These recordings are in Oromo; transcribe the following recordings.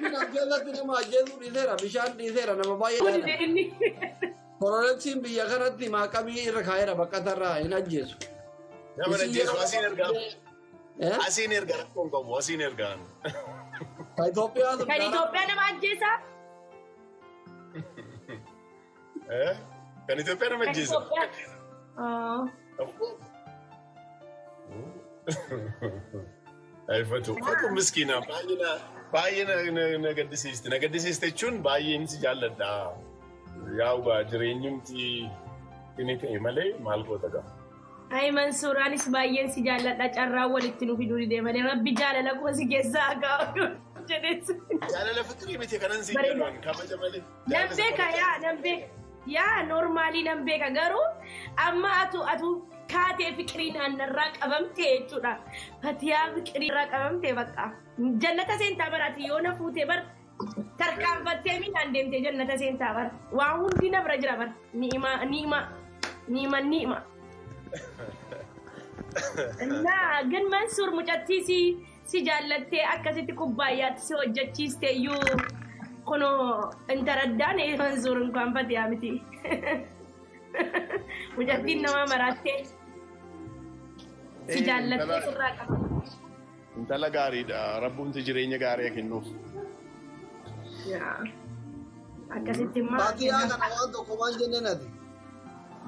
Koroleksiin as keessatti nama ajjeesuu dhiiseera, bishaan dhiiseera, nama baay'ee Kun dhaadha. inni. Koroleksiin biyya kanatti maaqabii irra kaa'eera baqatarraa hin ajjeesu. Nama Isin ajjeesu yeroo asiin ergaa. Eh? Asiin ergaa rakkoon qabu asiin ergaan. Ka Itoophiyaa sun Kan Itoophiyaa nama ajjeesaa? Eh? Kan Itoophiyaa nama Kan ajjeesa. Itoophiyaa. Ah. Ay, Fatu Fatu miskiina baay'ee na baay'ee na gaddisiisti. Na gaddisiiste jechuun baay'een si jaalladha. Yaa'u jireenyumti inni ta'e malee maal goota gaa. Ay Mansuur, anis baay'een si jaalladha, carraa walitti nu fiduu didee malee rabbi jaalala koo si keessaa haa kaa'u jedhees. Jaalala fikirii miti kanan si Bareeda. jedhu kabaja malee. Nan beeka, yaa nan beeka, yaa normaalii nan beeka, garuu amma atu kaatee fiqiriin annarraa qabamte jechuudha. Fatiyaa fiqirii irraa qabamte, bakka jannata seentaa baraati yoo na fuute bar tarkaanfattee miidhaan deemtee jannata seentaa bara, waa hundi na bira jira bara, ni'ima ni'ima ni'ima ni'ima. እና ግን መንሱር mucattii si jaallattee akkasitti kubbaayyaatti si hojjechiiste iyyuu kunoo intaraddaan Mansuur እንኳን fatiyaa miti. Mucattiin nama maraattee si jaallattee sirraa qaba. Intala gaariidha. Rabbumti jireenya gaarii haa kennuuf. Yaa. Akkasitti immoo. Fatiyaa kana waan tokko maal jenneen ati?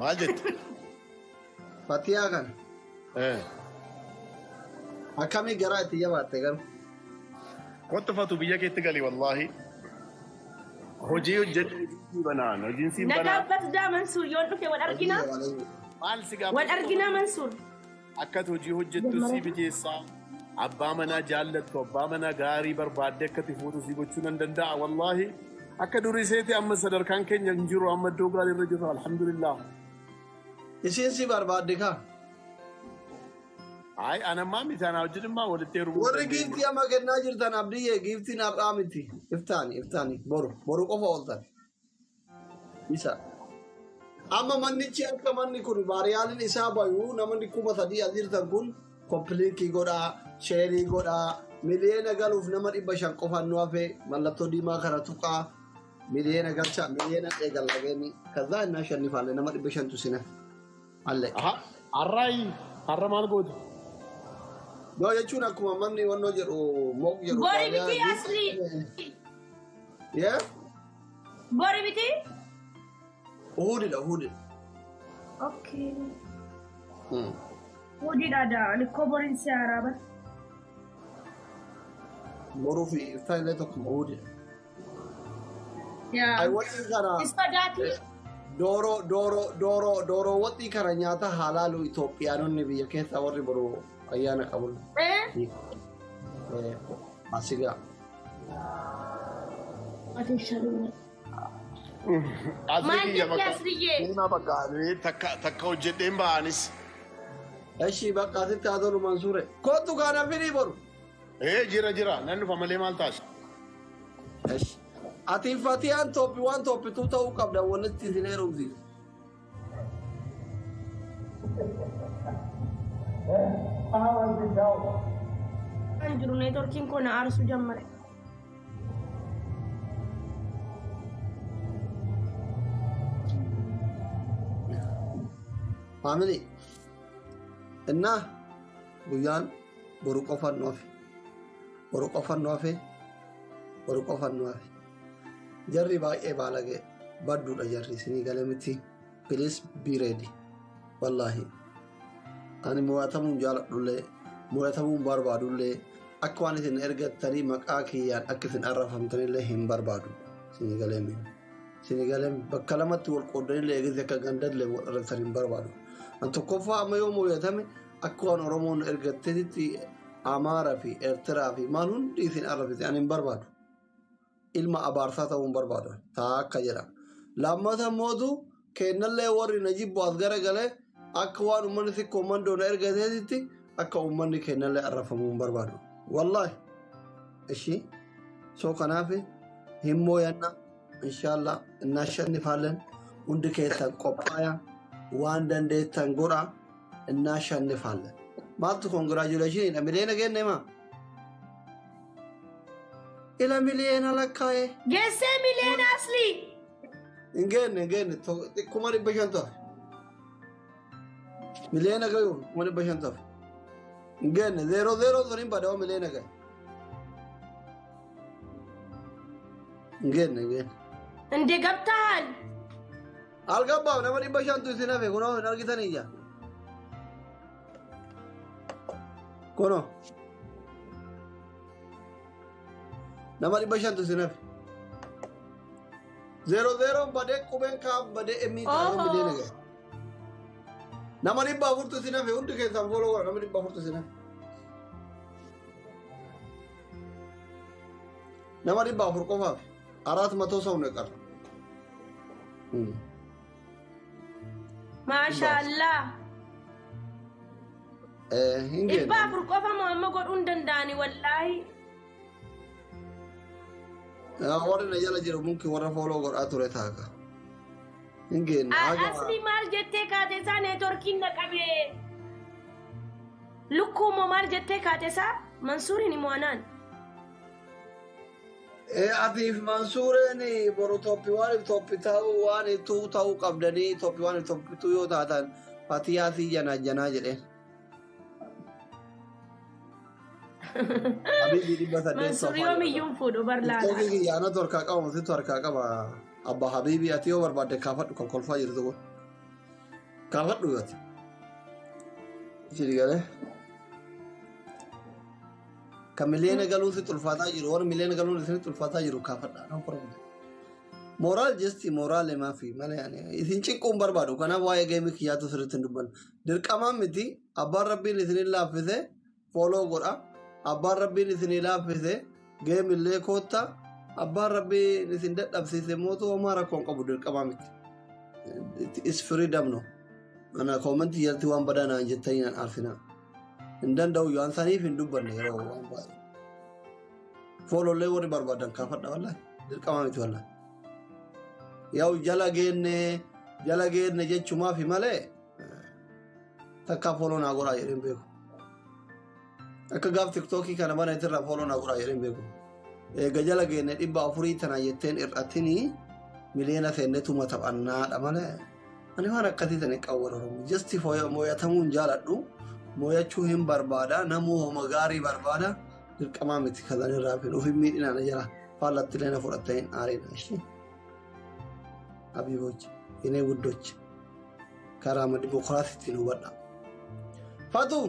Maal jette? Fatiyaa kana akkamii garaa itti jabaatte garuu? Kottu Fatu, biyya keetti gali wallaahi. Hojii hojjedhu, hojii sii banaan hojiin siin Nagaa banaan. basdaa Mansuur, yoon dhufe wal arginaa? Maal si gaafatu? Wal arginaa Mansuur? Akka ati hojii hojjettu si mijeessaa. Abbaa manaa jaallattu, abbaa manaa gaarii barbaadde akka ati fuutu si gochuu nan danda'a wallaahi. Akka durii seeti amma sadarkaan keenya hin jiru, amma iddoo gaarii irra jiru, alhamdulillah. Isiin si barbaadde kaa? Ay, anammaa miti, anaa wajjin immoo walitti heerumuu Warri dandeenya. giiftii amma kennaa jirtan, Abdiyyee, giiftiin har'aa miti. Iftaani iftaani boru boru qofa ooltan. Isa. Amma mannichi akka manni kun baariyaaliin isaa bayu namni 3000 as jirtan kun copy link godhaa, share godhaa, miliyoona galuuf nama 500 qofaan nu hafe. Mallattoo diimaa kana tuqaa, miliyoona galcha, miliyoona eegalla geeni ከዛ እናሸንፋለን. Nama 500tu sin hafe. Alle. Aha, har'aayi har'a maal gootu? Yoo jechuun akkuma manni wannoo jedhu mook jedhu. Bori miti asli. Yeah? Bori miti? Uhudidha, uhudidha. Okay. Hojiidha daa ani koo boriin si haaraa bara. Boruu fi iftaan illee tokkuma, uhudidha. Yaa. Ay, waxii kana Sodaati. dooroo dooroo dooroo dooroo waxii kana nyaata halaalu Itoophiyaanonni biyya keessaa warri boru ayyaana qabu. Eh? Asigaa. Ati shaluu. Asli Maal kiyya jetti bakka. Asliyyee? Deemaa bakka takka takka hojjedheen ba'anis. Eshi, bakka asitti haa tolu Mansuure. Kottu kana firii boru. Ee, jira jira, nan dhufa malee maal taasisa? Eshi. Ati Fatiyaan tooppi waan tooppituu ta'uu qabda walitti isin heerumsiisu. Kan jiru neetworkiin koo na aarsuu jammare. Family. Innaa guyyaan boru qofaan nu hafe. Boru qofaan nu hafe. Boru qofaan nu hafe. Jarri baay'ee baalagee badduudha jarri, isinii galee miti. Please be ready. Wallaahi. Ani mo'atamuun jaaladhullee mo'atamuun barbaadullee akka waan isin ergattanii maqaa kiyyaan akka isin arrafamtanillee hin barbaadu. Isinii galee miti. Isinii galee bakka lamatti wal qooddanillee eegisi akka gandallee wal arrabsan hin barbaadu. An tokkoffaa amma yoo mo'atame akka waan Oromoon ergatteetitti Amaaraa fi Eertiraa fi maal hundi isin arrabsite ani hin barbaadu. Ilma abaarsaa ta'uu hin barbaadu. Taa akka jedha. Lammata mootu kennallee warri na jibbu as garagalee akka waan uummanni sikkoo mandoo na ergateetitti akka uummanni kennallee arrafamuu hin barbaadu. Wallaahi. Ishii. So kanaaf hin mooyanna. Inshallah እናሸንፋለን. Hundi keessan qophaa'aa, waan dandeettan godhaa, እናሸንፋለን. Maaltu congratulation miliyoona kenne maa? Ila miliyoona lakkaa'e. Geessee miliyoona Aslii. Hin geenne hin geenne 500,000 hafe. Miliyoona gayu 500,000 hafe. Hin geenne zeeroo zeeroo sun hin bada'oo miliyoona gahe. Hin geenne hin geenne. እንዴ ገብተሃል? Algabbaaf nama 500tu isin hafe kunoo hin argitan iyya. Kunoo. Nama 500tu isin hafe. Zeeroo zeeroon badee qubeen kaaf badee emmii taa'ee miliyoona gahe. Nama 400tu isin hafe hundi keessaan fooloo godha nama 400tu isin hafe. Nama 400 qofaaf 400 ሰው ነው የቀረው። Maashaallah. 400 qofa moo amma godhuu hin danda'ani wallaahi. Warri na jala jiru mumkin warra fooloo godhaa ture taaka. Hin geenne. Asli maal jettee kaate isaa neetworkiin na qabee. Lukkuu moo maal jettee kaate isaa Mansuuriin immoo anaan. Atiif Mansuureen boru toppii waan toppii ta'uu waan tuu ta'uu qabdanii toppii waan toppii tuu yoo taatan fatiyaa si janaa janaa jedheen. Abiy 800 Mansuur yoomiyyuu hin fuudhu barlaadha. Tiktookii kiyya anatu harkaa qaba masitu harkaa qaba. Abbaa Habiibii ati yoo barbaadde kaafadhu kan kolfaa jirtu kun. Kaafadhu ati. Ishii galee. Kan miliyoona galuun sitti ulfaataa jiru warri miliyoona galuun isinitti ulfaataa jiru kaafadha. No problem. Mooraal jesti mooraal himaa fi malee ani isin cinquun barbaadu kanaaf waa'ee geemii kiyyaatu sirriitti hin dubbannu. Dirqamaan miti abbaan rabbiin isin laaffise fooloo godha. Abbaan rabbiin isin laaffise geemillee kootta. Abbaan rabbiin isin dadhabsiise mootu homaa rakkoon qabu dirqamaa miti. Is freedom no. Ana koomentii jalatti waan badaa naan jettanii naan aarsinaa. Hin danda'u yoo saniif hin dubbanne yeroo waan baay'ee. Foolollee warri barbaadan kaafadha wallahi. Dirqamaa miti wallahi. Yaa'u jala geenne jechumaafi malee takkaa fooloo naa godhaa jedheen beeku. Akka gaaf tiktookii kana mana itirraa fooloo naa godhaa jedheen beeku. Eega jala geenne 400 tana jetteen hir'atinii miliyoona seennetuma taphannaadha malee. Ani waan akkasii tana hin qabu warra Oromoo. Jasti moo'atamuu hin jaaladhu. Moo'achuu hin barbaada. Namuu homa gaarii barbaada. Dirqamaa miti kan irraa fi ofii miidhinaan jala faallatti illee na fudhattee hin aariidha. Ishee Habiibochi, yenee guddochi karaa dimokiraasiitiin hubadha. Fatu!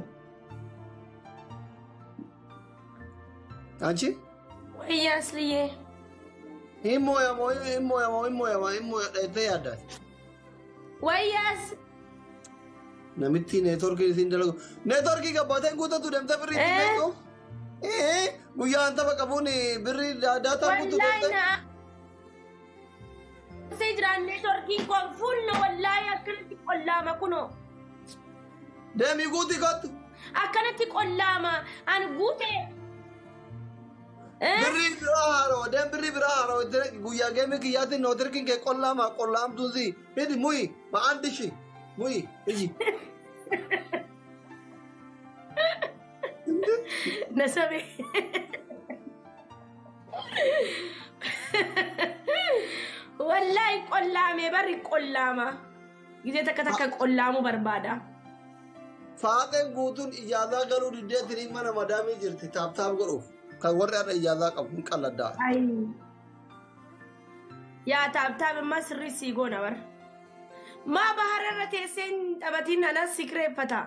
Anchi? Wayyaa Asliyyee. Hin moo'amoo hin moo'amoo hin moo'amoo hin moo'adha jettee yaaddaati. Wayyaas. Namitti neetworkii isiin dalagu. Neetworkii gabbaatee guuttatu deemtee birrii itti beektu. Guyyaan tapha qabuun birrii daataa guutuu Wallaahi deemtee. na. Asii jiraan neetworkiin kun fuulna wallaahi akkanatti qollaama kunoo. Deemii guutii kottu. Akkanatti qollaama ani guutee. Birrii biraa haaroo deem birrii biraa haaroo guyyaa geemii kiyyaatiin neetworkiin kee qollaama qollaamtuun si hidi muyi ma'aan dishi muyi iji. Na sabe. Wallaahi qollaame barri qollaama. Gizee takka takka qollaamuu barbaada. Faaxeen guutuun ijaazaa galuu diddeetiniin mana madaamii jirti taaptaap godhuuf. Kan warri har'a ijaazaa qabu hin qalladdaa. Yaa taaptaap ammaa sirrii sii goona bara. Maa bahara irra teessee hin taphatiin anas si kireeffata.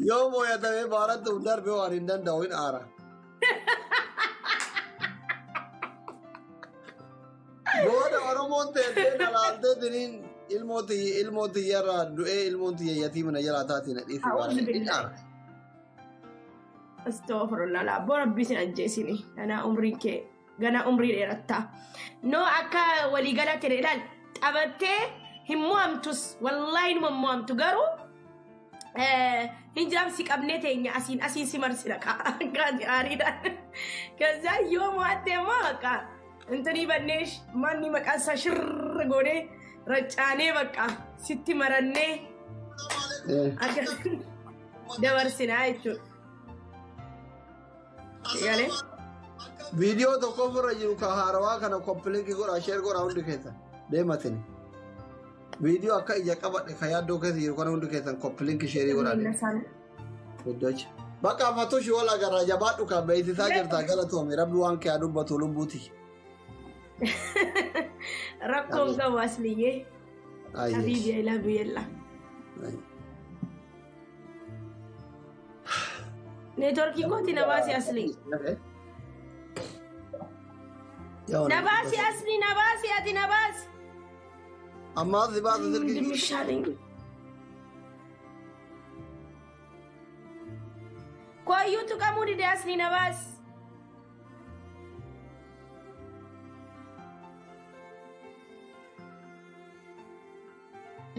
Yoo moo'atamee baaratti hin darbe waan hin danda'u hin aara. Booda Oromoon teessee dhalaaltee diniin ilmoo tiyyarraa du'ee ilmoon tiyya yatiima jalaa taatiin dhiisi waan hin aara. Astaghfirullah abboo rabbi sin ajjeesini. Ganaa umriin kee ganaa umrii dheerattaa. No akka waliigalatti ilaal taphattee hin mo'amtus wallaahi numa mo'amtu garuu hin jaamsi qabnee teenya asiin asiin si marsina kaati aariidhaan. ከዛ yoo mo'atte immoo በቃ እንትኒ banneesh manni maqaan isaa shirr goonee raccaanee በቃ sitti marannee akka dabarsinaa jechuudha. Galee. Viidiyoo tokko ofirra jiru ka haarawaa kana copy link godhaa, share godhaa hundi keessan deematini. Viidiyoo akka ija qabadhe ka yaaddoo keessa jiru kana hundi keessan copy link share godhaa deema. Guddacha. Bakka fatushi wal agarraa, jabaadhu kan beeksisaa jirta, galatoome, rabbi waan kee haa dubbatu lubbuuti. Rakkoon qabu asliyyee. Habiibi, I love you yella. Neetworkii kooti na baasi asli. Na baasi asli, na baasi, ati na baasi. Ammaa si baasa silkii. እንደሚሻለኝ Koyyuu tuqamuu dide asli, na baasi.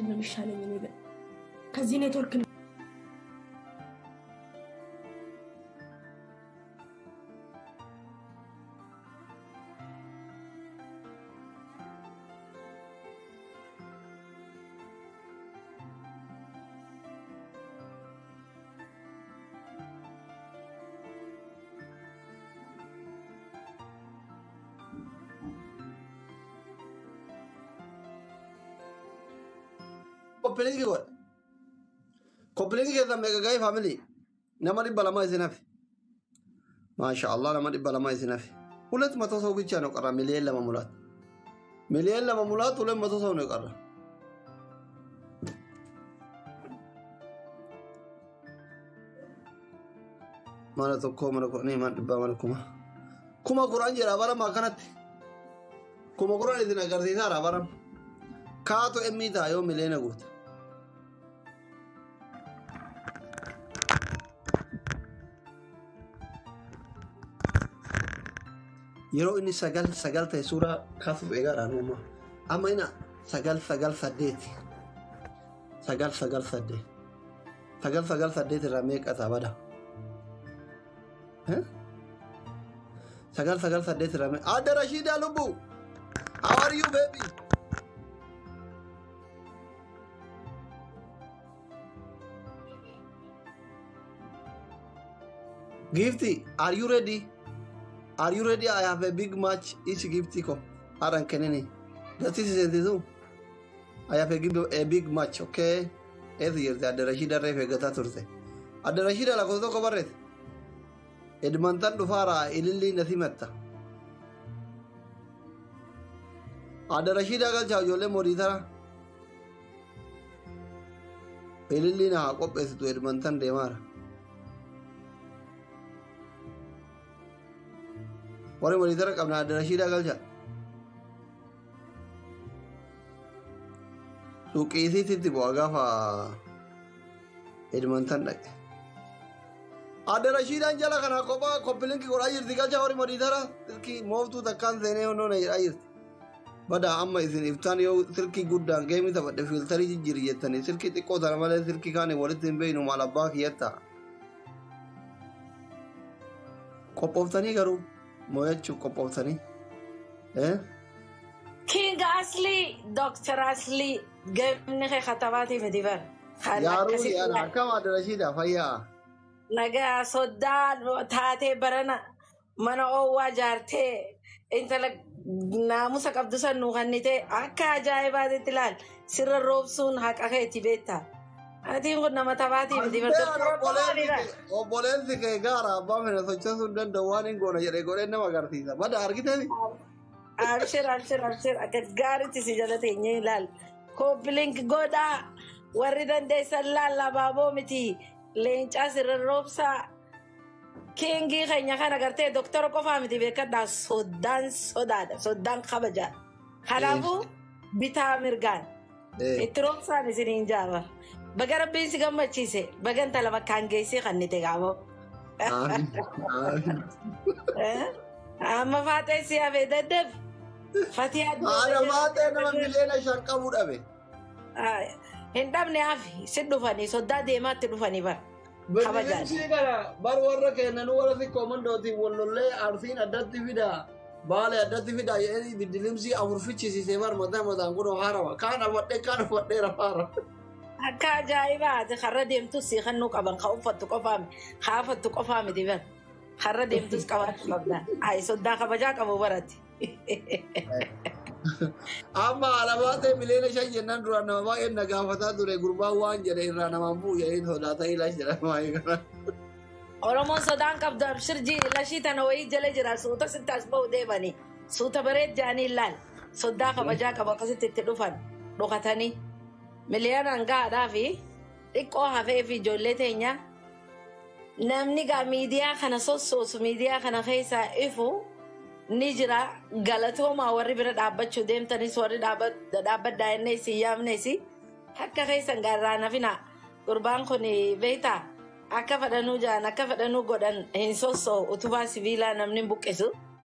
ነው የሚሻለኝ እኔ ግን ከዚህ ኔትወርክ Copy link godha. Copy link keessan meeqa ga'e, family? Nama 200 isin hafe. Maasha Allah, nama 200 isin hafe. 200 ሰው ብቻ ነው ቀራ ሚሊየን ለመሙላት። ሚሊየን ለመሙላት 200 ሰው ነው የቀረ። Mana tokko, mana kudhanii, mana dhibbaa, mana kuma. 10,000 jedha barama akkanatti. 10,000 isin agarsiisaadha barama. Kaatu emmii ta'a yoo miliyoona guute. Yeroo inni 9 9 ta'e suuraa kaasuuf eegaadha nuuma. Amma ina 9 9 8, 9 9 8, 9 9 8 irraa meeqa ta'a bada? 9 9 8 irraa meeqa? Adda Rashiidaa lubbu! How are you, baby? Gifty, are you ready? Are you ready? I have a big match. Each gifty ko. Aran kenini. That is it. I have a big match, okay? Eessa jirti? Adda Rashiida reef eeggataa turte. Adda Rashiida, lakkoofsa tokko barreesse. Edmonton dhufaara, ilillii na simatta. Adda Rashiida galchaa ijoollee moderator. Ilillii na haa qopheessitu, Edmonton deemaara. Warri moderator qabna, Adda Rashiida galchaa. Suuqii isiitti bu'a gaafa Edmonton dhaqe. Adda Rashiidaan jala kana kophaa copy link godhaa jirti, galchaa warri moderator, silkii mooftuu takkaan seenee honnoo na jedhaa jirti. Badaa amma isin iftaan yoo silkii guddaan game taphadhe filter jijjiiri jettanii, silkii xiqqoo tana malee silkii kaan walitti hin beeynu, maal abbaa kiyyatta. Qophooftanii garuu mo'achuuf qophooftanii. King Asli, Dr. Asli, gamni kee katabaatiif miti bara. Kan Yaaruu akkasitti yaada akkam, Adda Rashiida, fayyaa. Nagaa soddaan taatee barana mana oowwaa jaartee intala naamusa qabdu san nuu kennitee akka ajaa'ibaatitti ilaal sirra roobsuun haqa keeti beektaa. Atiin kun nama taphaatiif miti bara. Obboleessi obboleessi kee gaara abbaa fedhe sochoosuu hin danda'u, waan hin goone jedhee godhee nama agarsiisa. Bada argiteemi. Abshir, abshir, abshir, akka gaariitti si jala teenyee ilaal. Copy link godhaa, warri dandeessan laal, abaaboo miti leencaa sirra roobsaa. Kingii keenya kana gartee doktara qofaa miti, beekadhaa, soddaan sodaadha, soddaan kabaja. Kanaafuu bitaa mirgaan itti roobsaan isiniin jaaba. Baga rabbiin si gammachiise, baga intala bakkaan geessee kan ni gaaboo. Aamin. Aamin. Amma faaxee si hafee daddab. Fatii Haadha faaxee nama 5 miliyoona qabu dhabe. Hin dhabne, hafi si dhufanii soddaa deemaatti dhufanii bara. Kabajaan. Biqiltuu kana bar warra kennan warra sikkoo mandootiin wallollee arsiin addatti fida, baale addatti fida jedhanii biddilimsii afur fichisiisee bar mataa mataan kun haarawa kaan afadhee kaan afadhee rafaara. Akka ajaa'ibaati, karra deemtu si kannuu qaban, ka uffattu qofaa miti, ka afattu qofaa miti bara. Har'a deemtus qabaachuu qabda. Hayi soddaa kabajaa qabu barate. Amma alabaatee 5 miliyoona jennaan duraan nama baay'een na gaafataa ture gurbaan waan jedhe irraa namaan bu'u jedheen sodaata ilaa jedha baay'ee kana. Oromoon sodaan qabdu abshir lashii tana wayii jala jira suuta sitti as ba'u deemanii suuta bareed jaanii ilaal soddaa kabajaa qabu akkasitti itti dhufan dhokatanii miliyoonaan gahaadhaa fi xiqqoo hafee fi ijoollee teenya namni gaa miidiyaa kana sossoosu miidiyaa kana keessaa ifu ni jira galatoomaa warri bira dhaabbachuu deemtanis warri dhaabbaddaa innis hin yaamnes akka keessan gaarraa nafina gurbaan kun beektaa akka fedhanuu ja'an akka fedhanuu godhan hin sossoo utubaa sibiilaa namni hin buqqisu.